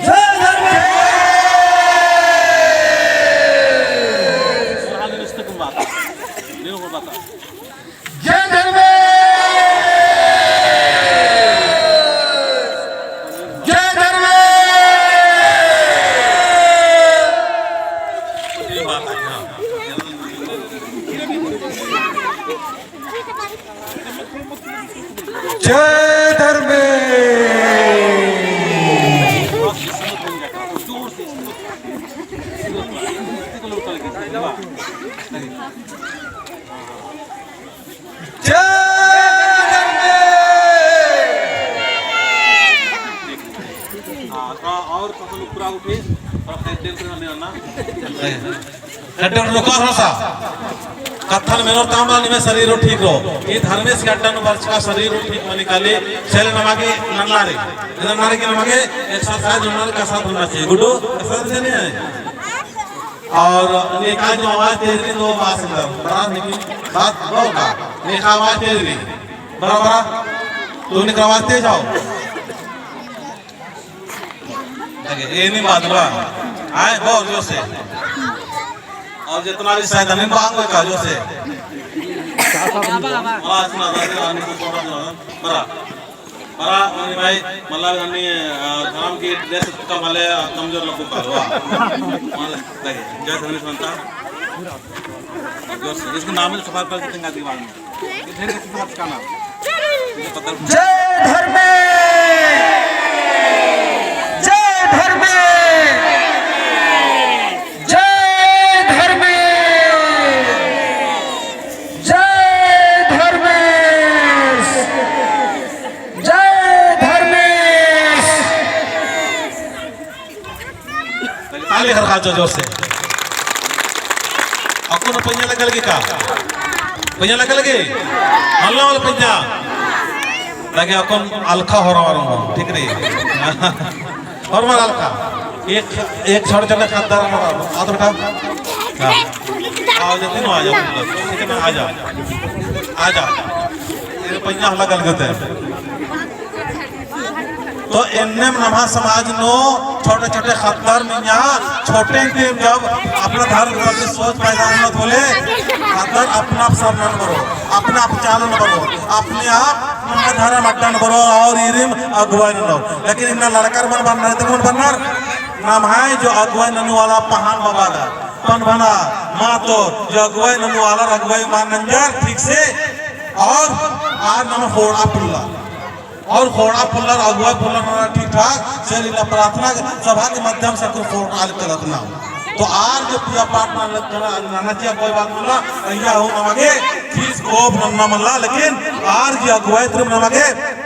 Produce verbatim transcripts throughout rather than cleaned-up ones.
जय धर्मेश। जय धर्मेश। जय धर्मेश। जय धर्मेश। जय धर्मेश। हाँ, थोड़ा और कथन ऊपरा उठे, और साइड डेंस करने आना। कट्टर लोका भरोसा। कत्थन मेनोर ताम बा निमे शरीर ठीक रओ। ई धर्मेस के अड्डा नू बरचका शरीर ठीक मनी काली, चले नमा गे नन्ना रे। नन्ना रे के नमा गे एक्सरसाइज नन्ना रे कसरत होना चाहिए। गुड्डू, कसरत से नहीं है। और नेखा जो आवाज तेज रई, तो बात सुंदर। बड़ा निकी बात बहुत का। नेखा आवाज तेज रई। बड़ा, बड़ा। तो नेखा आवाज तेज आओ। लगे, ये नहीं बात बा। आए, बहुत जोर से। और जितना भी शायद नहीं बात का जोर से। आवाज सुना दे, आने को थोड़ा सा। बड़ा। बड़ा, मनी भाई, मतलब, अन्नी, अ, धर्म की ड्रेस का भले, अ, कमजोर लगो का, वाह। मतलब, लगे, जय धर्मेश बनता। जोर से, इसके नाम है सफाई पर कितने का दीवार में। जय धर्मेश, जय धर्मेश, जय धर्मेश, जय धर्मेश, जय धर्मेश। ताली खरखा जोर से। अक्कुन पइयाँ लग्गा लगी का? पइयाँ लग्गा लगी? मल्ला वाला पइयाँ। ताकि अक्कुन अलखा होरमर, ठीक रई। होरमर अलखा। एक, एक छोड़ चले खद्दर होरमर। आ तो बेटा। हाँ। आओ, जल्दी ना आ जाओ। ठीक है ना, आ जाओ। आ जाओ। ये पइयाँ लग्गा लगी होते। तो एन्नेम नम्है समाज नू छोटे-छोटे खद्दर मइय्याँ, छोटे टीम जब अपना धर्म प्रति सोच पैदा होना होले, खद्दर अपना आप सरना नू बरओ, अपना आप चालन बरओ, अपने आप नम्है धर्म अड्डा नू बरओ और इरिम अगुवाई नू। लेकिन इन्ना लड़कर मन बरनर, इतन मन बरनर, नम्है जो अगुवाई ननू वाला पहान बाबा गा, पनभना, मातो, जो अगुवाई ननू वाला, अगुवाई मान नंजर ठीक से, और आर नम्है ख़ोंड़हा पुल्ला। और ख़ोंड़हा पुल्लर, अगुवाई पुल्लर नना ठीक ठाक, से इन्ना प्रार्थना सभा के माध्यम से कुछ ख़ोंड़हा आल करत ना। तो आर जो पूजा पाठ नना, नना चिआ कोई बात मल्ला, अइय्या हूँ नमा गे खीस कोप नन्ना मल्ला, लेकिन आर जो अगुवाई तिरिम नमा गे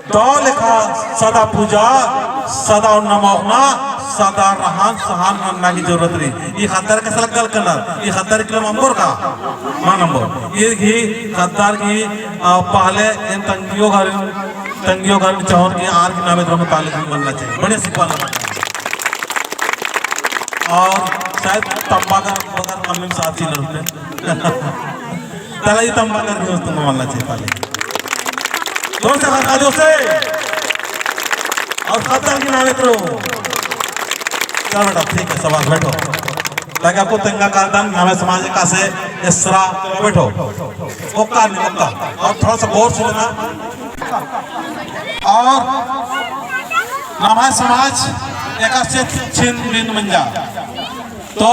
दव लेखा सदा पूजा, सदा ओन्ना मोख़ना, सदा रहन सहन नन्ना की जरूरत रई। ई खद्दर कस लग्गा लगनर, ई खद्दर इकलम अम्बर का, मान अम्बर। ई गही खद्दर गही, आ, पहले एन तंगियो घरी तंगियो गन चाहोन कि आर की नामे द्रोम ताली भी बनना चाहिए। बढ़िया सिपाही। और शायद तंबाकर बगर कम में साथ ही लड़ते। ताला ये तंबाकर भी उस तुम बनना चाहिए ताली। जोर से खा, जोर से। और खद्दर की नामे द्रोम। चल बेटा, ठीक है, शाबाश, बैठो। ताकि आपको तेंगा कादन, नम्है समाज का से एसरा, बैठो। ओक्का नहीं, ओक्का। और थोड़ा सा गौर से लेना। और नम्है समाज एकासे छिन बिन मंजा। तो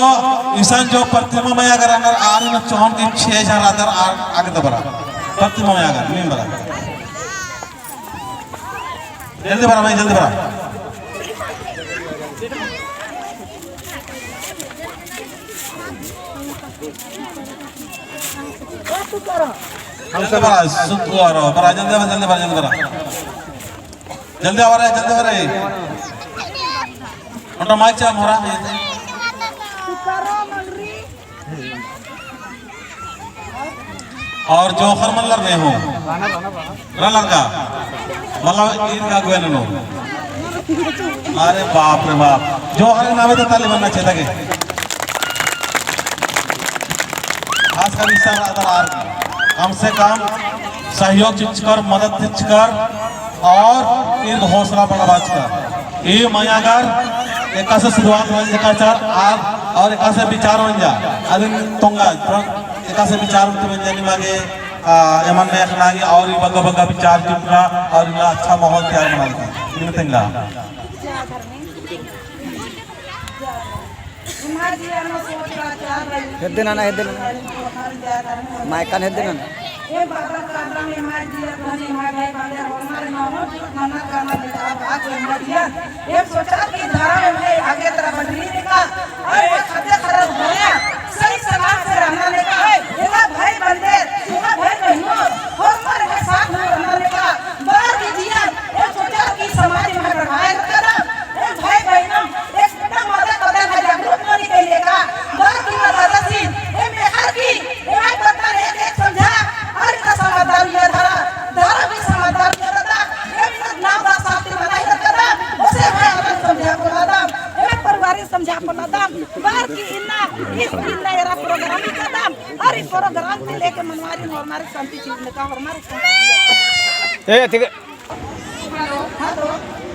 इसन जो प्रतिमा मइय्याँ गर अगर आर न चोहन के छह हजार आदर आर आगे दबरा। प्रतिमा मइय्याँ गर, नीम बरा। जल्दी बरा भाई, जल्दी बरा। जल्दी बरा, सुतुआरो, बरा, जल्दी बरा, जल्दी बरा, जल्दी बरा। जल्दी आवा रे, जल्दी आवा रे। ओन्टा माइक चा मोरा, ये। और जोंख़र मल्लर ने हो। रनर का। मतलब ईर का अगुवाई ननो। अरे बाप रे बाप। जोंख़र नामे तो ताली बनना चाहिए ताकि। खास कर इस साल अदर आर। कम से कम सहयोग चिच्चकर, मदद चिच्चकर और ईर हौसला बढ़ाबाचकर। ई मइय्याँ गर एकासे शुरुआत मंजा का चार आर और एकासे विचार मंजा। अदिन तोंगा, एकासे विचार मंजा निमा गे, आ, एमन ने अखना गे और ई बग्गे बग्गे विचार चिपका और इन्ना अच्छा माहौल तैयार मना लगी। इन्ना तेंगा। हेद्दे नना, हेद्दे नना। माइकन हेद्दे नना। ए बाबा काबरा में मार दिया, धनी मार भाई बांधे, हमारे माहौल नना काना बेटा, अब आके मार दिया। ए सोचा कि धर्म में आगे तरह बढ़ रही देखा, और ये खद्दे खराब हो गया, सही सलाह से रहना लेका, एका भाई बंधे, एका भाई बहनों, हमारे साथ में रहना लेका, बार की जिया, ए सोचा कि समाज में बढ़ाए कदम, ए भाई बहनों, एकदम मदद बदल है जागरूक होने के लिए का, बार की मदद सी, ए मेहर की, ए भाई पता नहीं एक समझा, और इतना समझदार ये धरा, धरा भी समझदार ये धरा, ए बिना नाम दा साथी बना ही कदम, उसे भाई अपन समझा को कदम, ए परिवार समझा को कदम, बार की इन्ना, इस इन्ना एरा प्रोग्राम ही कदम, और इस प्रोग्राम से लेके मनवारी और हमारे शांति चीज में का और हमारे शांति ए, ठीक है। हेलो, हेलो,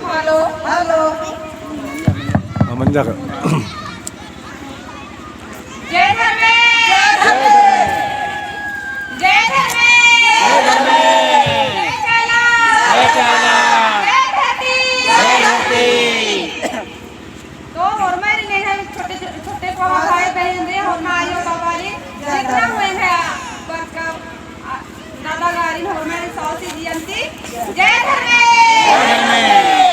हेलो, हेलो। हाँ, मंजा कर। जय धर्मेश। जय धर्मेश। जय धर्मेश। जय धर्मेश। जय चाला। जय चाला। जय धरती। जय धरती। तो होरमारिन एंग्है छोटे, छोटे पवा भाई बहिन रे, होरमा आयो बाबारिन, जितना हुए हैं बरका, आ, दादा गारिन होरमारिन सौंसे जिया ती, जय धर्मेश। जय धर्मेश।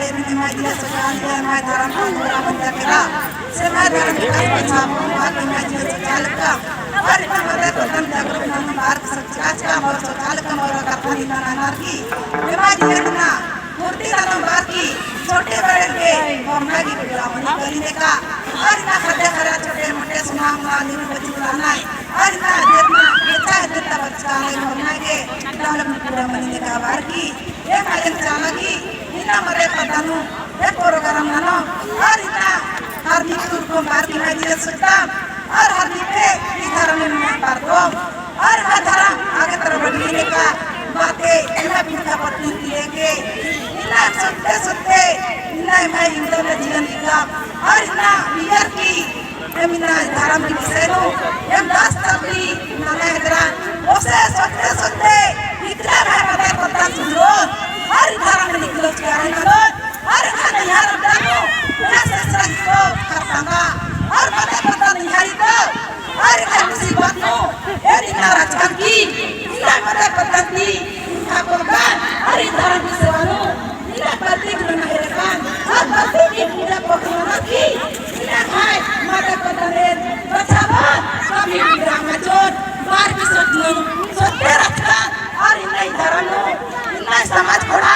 एमा जिया सोचा लिया, एमा धरम का पूरा बंदा केरा। से एमा धरम का सोचा, बार एमा जिया सोचा लगा। और इतना बंदा तो दम जागरूक ननोम बार की सोचा का, और सोचा लगा, और कत्था निंदा ननर की। एमा जिया ना, मूर्ति ननोम बार की, छोटे बड़े के, होरमा की बिगड़ा मनी करी देखा। और इतना खद्दे खरा छोटे मोटे सुना मुना नीम बची लाना है। और इतना जितना बच्चा है, जितना बच्चा है, होरमा के, डालम पूरा मनी देखा बार की। एम आयन चाला की, इन्ना मदे पद्दा नू, ए program ननोम, और इन्ना हर दिन तुरको बार की मजिया सुत्ता, और हर दिन पे ई धरम में पारदो, और हर धरम आगे तरफ बढ़ने का बातें, इन्ना पिंका पत्नी लेके, इन्ना सुत्ते सुत्ते, इन्ना मैं इंद्र में जीवन निकाम, और इन्ना नियर की, एम इन्ना धरम की विषय नू, एम दस तक भी नना हेदरा, ओसे सोचते सोचते, इतना भाई पता पता सुधरो, हर धरम में निकलो चाहे ननो, हर घर नैहर डालो, पूरा ससुरा निकलो खरतांगा, हर पता पता नैहर निकलो, हर घर मुसीबत नू, ए इन्ना राजकम की, इन्ना पता पता की, इन्ना कोरबन, हर धरम की सेवा नू, इन्ना प्रतीक नना हेरकन, और प्रतीक की पूजा पकड़ना की, इन्ना भाई, माता पता ने, बचावा, कभी भी रामा चोर, बार की सोच नू, सोचते रखता, और इन्ना ही धरम नू, इन्ना ही समाज खोड़ा,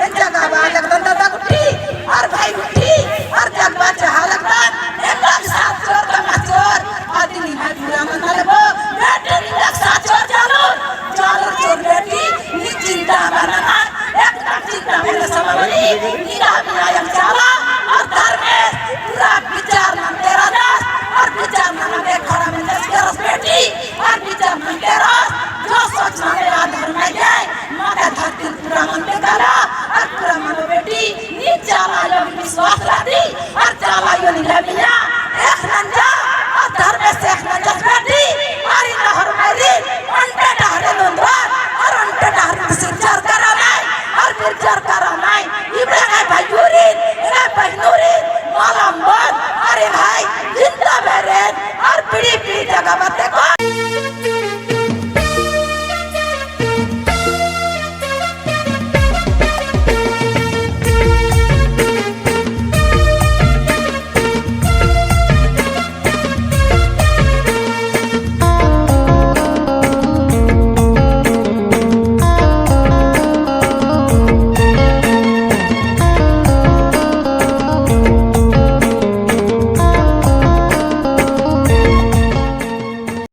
ए जगह बा, जगदन दादा गुट्ठी, और भाई गुट्ठी, और जगबा चाहा लगता, ए लोग साथ चोर, कमा चोर, और दिन ही भाई पूरा मना लेबो, बेटे दिन लोग साथ चोर चालू, चालू चोर बेटी, नी चिंता बना ना, एकदम चिंता मत समावली, निगाह मिलायम चाला, और धर्मेस, पूरा विचार नन्ते रहदस, और विचार नन्ते खड़ा में दस करस बेटी, और विचार नन्ते रहस, जो सोच नन्ते आ धर्म में गए, माता धरती पूरा मनते काला, और पूरा मनो बेटी, नी चाला, लोग विश्वास रख,